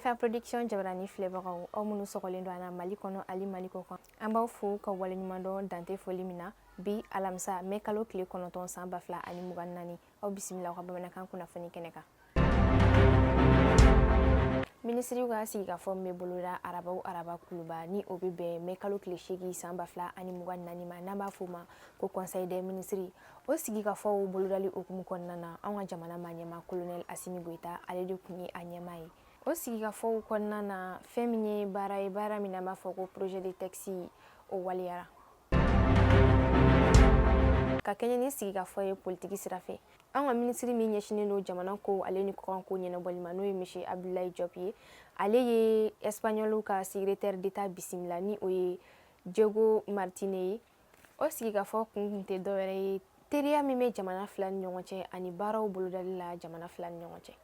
Anifa Production jabarani filɛbagaw, aw minnu sɔgɔlen don an na Mali kɔnɔ ani Mali kɔkan, an b'aw fo ka waleɲuman dɔn dante foli min na. Bi alamisa, mɛ kalo tile 9 san 2024, aw bisimila aw ka bamanankan kunnafoni kɛnɛ kan. Minisiriw ka sigikafɔ min bɛ boloda araba o araba Kuluba, ni o bɛ bɛn mɛ kalo tile 8 san 2024 ma, n'an b'a fɔ o ma ko Conseil des ministres, o sigikafɔw bolodali hukumu kɔnɔna na, anw ka jamana maa ɲɛmaa, Colonel Asimi Goyita, ale de tun ye a ɲɛmaa ye. O sigikafɔw kɔnɔna na, fɛn min ye baara ye, baara min n'an b'a fɔ ko projet de texte, o waleyara ka kɛɲɛ ni sigikafɔ ye. Politiki sira fɛ, an ka minisiri min ɲɛsinnen don jamana ko ale ni kɔkanko ɲɛnabɔli ma, n'o ye Monsieur Abdoulaye Diop ye, ale ye Espagnol ka secrétaire d'État bisimila, ni o ye Diego Martínez ye. O sigikafɔ kun tun tɛ dɔwɛrɛ ye, teriya min bɛ jamana fila ni ɲɔgɔn cɛ ani baaraw bolodali la jamana fila ni ɲɔgɔn cɛ.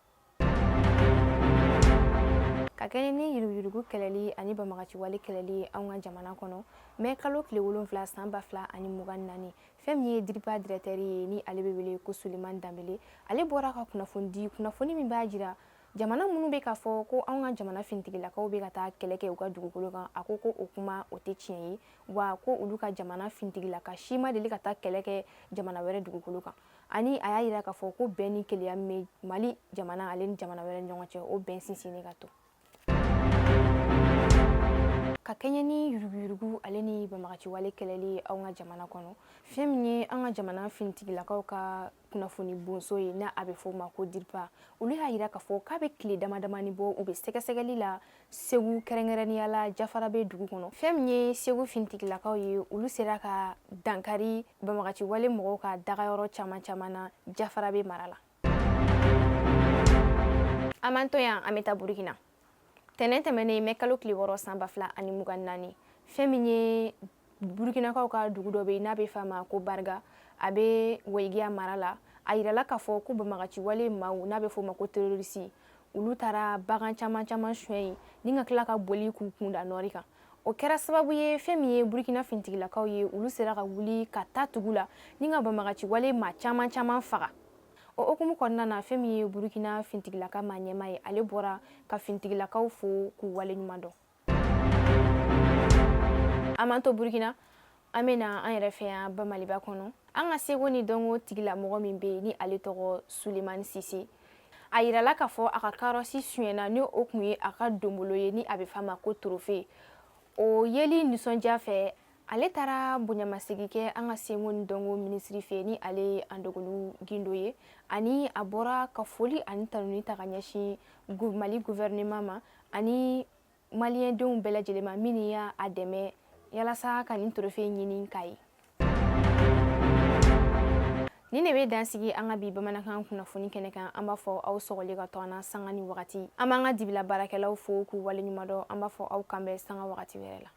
Ka kɛɲɛ ni yuruguyurugu kɛlɛli ani banbagaciwale kɛlɛli ye anw ka jamana kɔnɔ, mɛ kalo tile 7 san 2024, fɛn min ye DIRPA directeur ye, ni ale bɛ wele ko Suleman Danbele, ale bɔra ka kunnafoni di, kunnafoni min b'a jira jamana minnu bɛ k'a fɔ ko anw ka jamana finitigilakaw bɛ ka taa kɛlɛ kɛ u ka dugukolo kan. A ko ko o kuma, o tɛ tiɲɛ ye, wa ko olu ka jamana finitigilaka si ma deli ka taa kɛlɛ kɛ jamana wɛrɛ dugukolo kan. Ani a y'a jira k'a fɔ ko bɛn ni kelenya min bɛ Mali jamana ale ni jamana wɛrɛ ni ɲɔgɔn cɛ, o bɛn sinsinni ka to. Ka kɛɲɛ ni yuruguyurugu ale ni banbagaciwale kɛlɛli ye anw ka jamana kɔnɔ, fɛn min ye an ka jamana finitigilakaw ka kunnafoni bonso ye, n'a a bɛ fɔ o ma ko DIRPA, olu y'a jira k'a fɔ k'a bɛ tile dama damani bɔ, u bɛ sɛgɛsɛgɛli la Segu, kɛrɛnkɛrɛnnenya la Jafarabe dugu kɔnɔ. Fɛn min ye Segu finitigilakaw ye, olu sera ka dankari banbagaciwale mɔgɔw ka dagayɔrɔ caman caman na Jafarabe mara la. An b'an to yan, an bɛ taa Burukina. Tɛnɛn tɛmɛnen, mɛ kalo tile 6 san 2024, fɛn min ye Burukinakaw ka dugu dɔ bɛ yen n'a bɛ f'a ma ko Bariga, a bɛ Wayigiya mara la, a yirala k'a fɔ ko banbagaciwale maaw, n'a bɛ f'o ma ko terroriste, olu taara bagan caman caman suɲɛ yen ni ka tila ka boli k'u kunda nɔri kan. O kɛra sababu ye, fɛn min ye Burukina finitigilakaw ye, olu sera ka wuli ka taa tugu la ni ka banbagaciwale maa caman caman faga. O hukumu kɔnɔna na, fɛn min ye Burukina finitigilaka maa ɲɛmaa ye, ale bɔra ka finitigilakaw fo k'u waleɲuman dɔn. An b'an to Burukina, an bɛ na an yɛrɛ fɛ yan ba Maliba kɔnɔ. An ka seko ni dɔnko tigilamɔgɔ min bɛ yen, ni ale tɔgɔ Sulemani Sise, a yirala k'a fɔ a ka karɔsi suyɛnna, ni o tun ye a ka donbolo ye, ni a bɛ f'a ma ko trophée. O yeli nisɔndiya fɛ, ale taara bonyamasegin kɛ an ka seko ni dɔnko minisiri fɛ, ni ale ye Andogolo Gindo ye. Ani a bɔra ka foli ani tanuni ta ka ɲɛsin Mali gouvernement ma ani maliyɛndenw bɛɛ lajɛlen ma minnu y'a dɛmɛ yalasa ka nin trophée ɲini k'a ye. Nin de bɛ dan sigi an ka bi bamanankan kunnafoni kɛnɛ kan. An b'a fɔ aw sɔgɔli ka to an na sanga ni wagati. An b'an ka dibila baarakɛlaw fo k'u waleɲuman dɔn. An b'a fɔ aw kan bɛn sanga wagati wɛrɛ la.